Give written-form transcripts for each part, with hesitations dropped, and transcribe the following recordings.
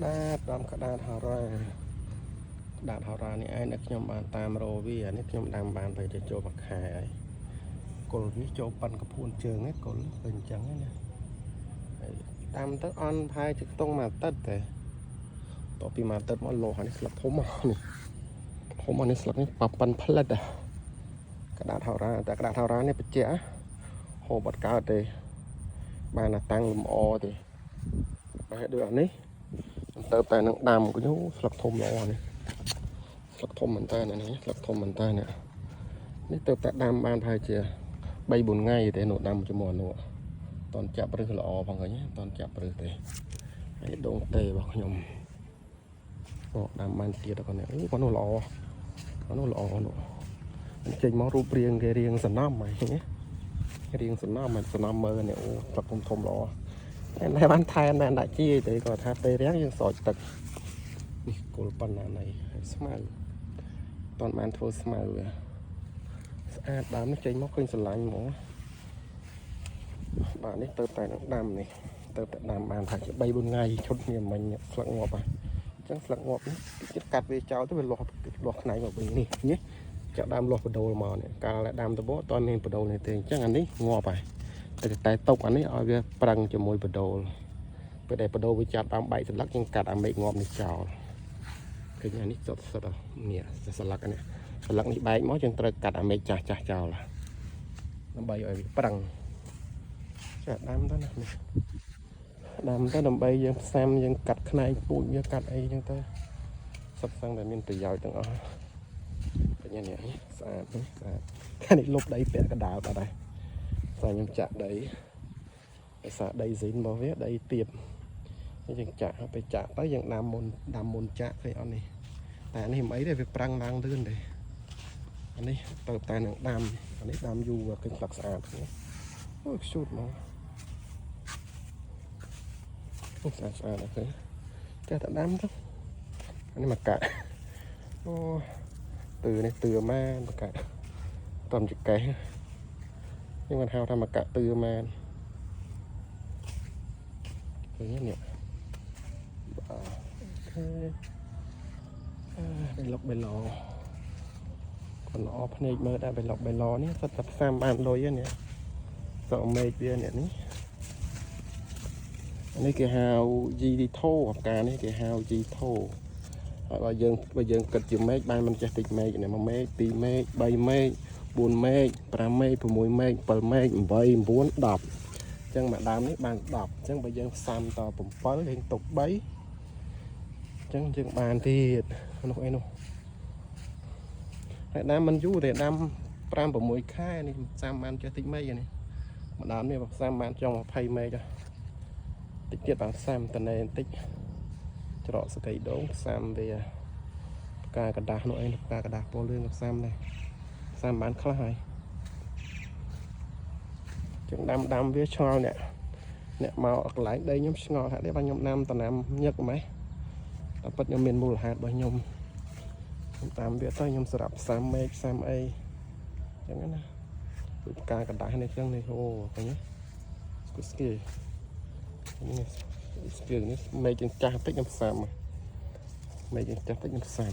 ដាតដើមក្តាតហោរាក្តាតហោរានេះឯងដែលខ្ញុំបានតាមរោវានេះខ្ញុំដាំបានទៅទៅចូលមួយខែហើយគល់វាចូលប៉ិនកពួនជើងឯងគល់ឃើញអញ្ចឹងណាហើយដាំទៅអន់ប្រហែលជាខ្ទង់មួយអាទិត្យទេតពីមួយអាទិត្យមកលោះអានេះស្លឹកធំនេះធំអានេះស្លឹកនេះប៉ប៉ិនផ្លិតក្តាតហោរាតែក្តាតហោរានេះបច្ចៈហូបអត់កើតទេបានតែតាំងលម្អទេបែរដូចអានេះទៅតែនឹងដាំខ្ញុំស្លឹកធំល្អនេះស្លឹកធំមែនតើនេះស្លឹកធំមែនតើនេះនេះទៅតែដាំបានប្រហែលជា3 4ថ្ងៃទេនោះដាំជាមួយនោះតន់ចាប់រឹសល្អផងឃើញតន់ចាប់រឹសទេហើយដងទេរបស់ខ្ញុំអូដាំបានទៀតគាត់នេះអូគាត់នោះល្អគាត់នោះល្អនោះចេញមករូបរាងគេរៀងសំណំហ្នឹងរៀងសំណំសំណំមើលនេះអូស្លឹកធំធំល្អតែបានថែមបានដាក់ជាទេគាត់ថាពេលរាំងយើងស្រោចទឹកនេះគល់ប៉ុណ្ណាណីហើយស្មៅតន់បានធ្វើស្មៅវាស្អាតដើមនេះចេញមកឃើញស្រឡាញ់ហ្មងបាទនេះទៅតែនឹងដាំនេះទៅតែដាំបានថាជា3 4ថ្ងៃឈុតនេះមិញស្លឹកងាប់ហ่ะអញ្ចឹងស្លឹកងាប់នេះតិចកាត់វាចោលទៅវាលាស់លាស់ខ្នែងមកវិញនេះនេះចាក់ដើមលាស់បដូលមកនេះកាលដើមដំបូងអត់ទាន់មានបដូលនេះទេអញ្ចឹងអានេះងាប់ហើយតែតែតុកអានេះឲ្យវាប្រឹងជាមួយបដូលពេលដែលបដូលវាចាប់ដើមបែកសន្លឹកយើងកាត់អាមេឃងាប់នេះចោលឃើញអានេះសុទ្ធសុទ្ធនេះសន្លឹកនេះសន្លឹកនេះបែកមកយើងត្រូវកាត់អាមេឃចាស់ចាស់ចោលដើម្បីឲ្យវាប្រឹងចាដាំទៅណានេះដាំទៅដើម្បីយើងផ្សាំយើងកាត់ខ្នែងពូជវាកាត់អីចឹងទៅសុទ្ធសឹងតែមានប្រយោជន៍ទាំងអស់បញ្ញានេះស្អាតនេះស្អាតតែនេះលុបដីពាក់កណ្ដាលបាត់ហើយស្អាខ្ញុំចាក់ដីដោយសារដីស៊ីនរបស់វាដីទៀបយើងចាក់ទៅចាក់ទៅយើងដាំមុនដាំមុនចាក់ឃើញអត់នេះតែអានេះមិនអីទេវាប្រឹងឡើងលឿនទេអានេះទៅតែនឹងដាំអានេះដាំយូរឃើញស្លឹកស្អាតអូខ្ជូតហ្មងអូស្អាតស្អាតអូខេចេះតែដាំទៅអានេះមកកាក់អូទឺនេះទឺម៉ែនមកកាក់តំចកេះនេះមិនហៅថាមកកាក់ទឺម៉ែនឃើញនេះបាទអូខេអឺបេលុកបេឡគាត់ល្អភ្នែកមើលដែរបេលុកបេឡនេះសិតតែផ្សាំបានលុយនេះសក់មេឃវានេះនេះនេះគេហៅយីឌីថូអាការនេះគេហៅយីថូហើយបើយើងគិតជាមេឃបានមិនចេះតិចមេឃនេះ1មេឃ2មេឃ3មេឃ4មេឃ5មេឃ6មេឃ7មេឃ8 9 10អញ្ចឹងមួយដើមនេះបាន10អញ្ចឹងបើយើងផ្សាំត7យើងទុក3អញ្ចឹងយើងបានទៀតនោះអីនោះហើយដើមមិនយូរទេដើម5 6ខែនេះផ្សាំបានចេះតិចមេឃនេះមួយដើមនេះផ្សាំបានចង់20មេឃតិចទៀតបានផ្សាំតនេបន្តិចច្រកសកៃដងផ្សាំវាផ្កាកដាស់នោះអីផ្កាកដាស់ពណ៌លឿងក៏ផ្សាំដែរផ្សាំបានខ្លះហើយចឹងដាំដាំវាឆ្ងល់អ្នកអ្នកមកកន្លែងដីខ្ញុំឆ្ងល់ថានេះបាទខ្ញុំដាំតំណាំញឹកម៉េះតែពិតខ្ញុំមានមូលហេតុរបស់ខ្ញុំខ្ញុំតាមវាទៅខ្ញុំសម្រាប់ផ្សាំមេឃផ្សាំអីចឹងណាដូចផ្កាកដាស់នេះចឹងនេះអូឃើញទេស្គូស្គីនេះស្គីនេះមេឃជាងចាស់បន្តិចខ្ញុំផ្សាំមេឃជាងចាស់បន្តិចខ្ញុំផ្សាំ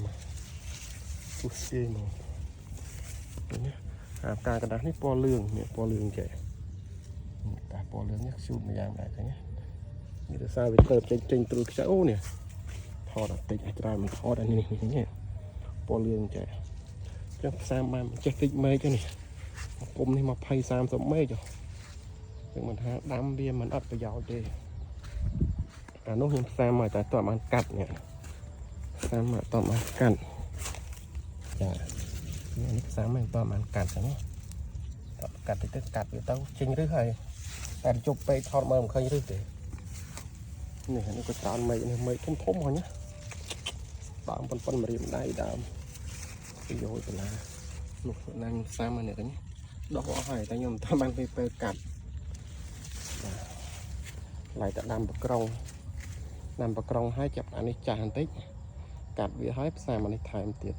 ស្គូស្គីមកនេះអាផ្កាកដាស់នេះពណ៌លឿងនេះពណ៌លឿងចេះតាពណ៌លឿងនេះខ្ជូតមួយយ៉ាងដែរឃើញទេនេះដោយសារវាទៅចេញចេញត្រួយខ្ចៅអូនេះថតអត់តិចអាចច្រើនមិនថតអានេះនេះនេះពណ៌លឿងចេះចឹងផ្សាំបានចេះតិចមេឃនេះគុំនេះ20 30មេឃចឹងមិនថាដាំវាមិនអត់ប្រយោជន៍ទេអានោះខ្ញុំផ្សាំមកតែតើបានកាត់នេះផ្សាំមកតើបានកាត់ចានេះផ្សាំមកតើបានកាត់ចឹងតើកាត់តិចទៅកាត់វាទៅចេញរឹសហើយតែជប់ពេកថតមើលមិនឃើញរឹសទេនេះនេះក៏ច្រើនមេឃនេះមេឃធំធំហ្នឹងណាដើមប៉ុនប៉ុនម្រាមដៃដើមប្រយោជន៍បន្លានោះណាខ្ញុំផ្សាំមកនេះឃើញដោះអស់ហើយតែខ្ញុំមិនតាមបានពេលកាត់បាទឡៃតែដាំបក្រុងដាំបក្រុងហើយចាប់អានេះចាស់បន្តិចកាត់វាហើយផ្សាំអានេះថែមទៀត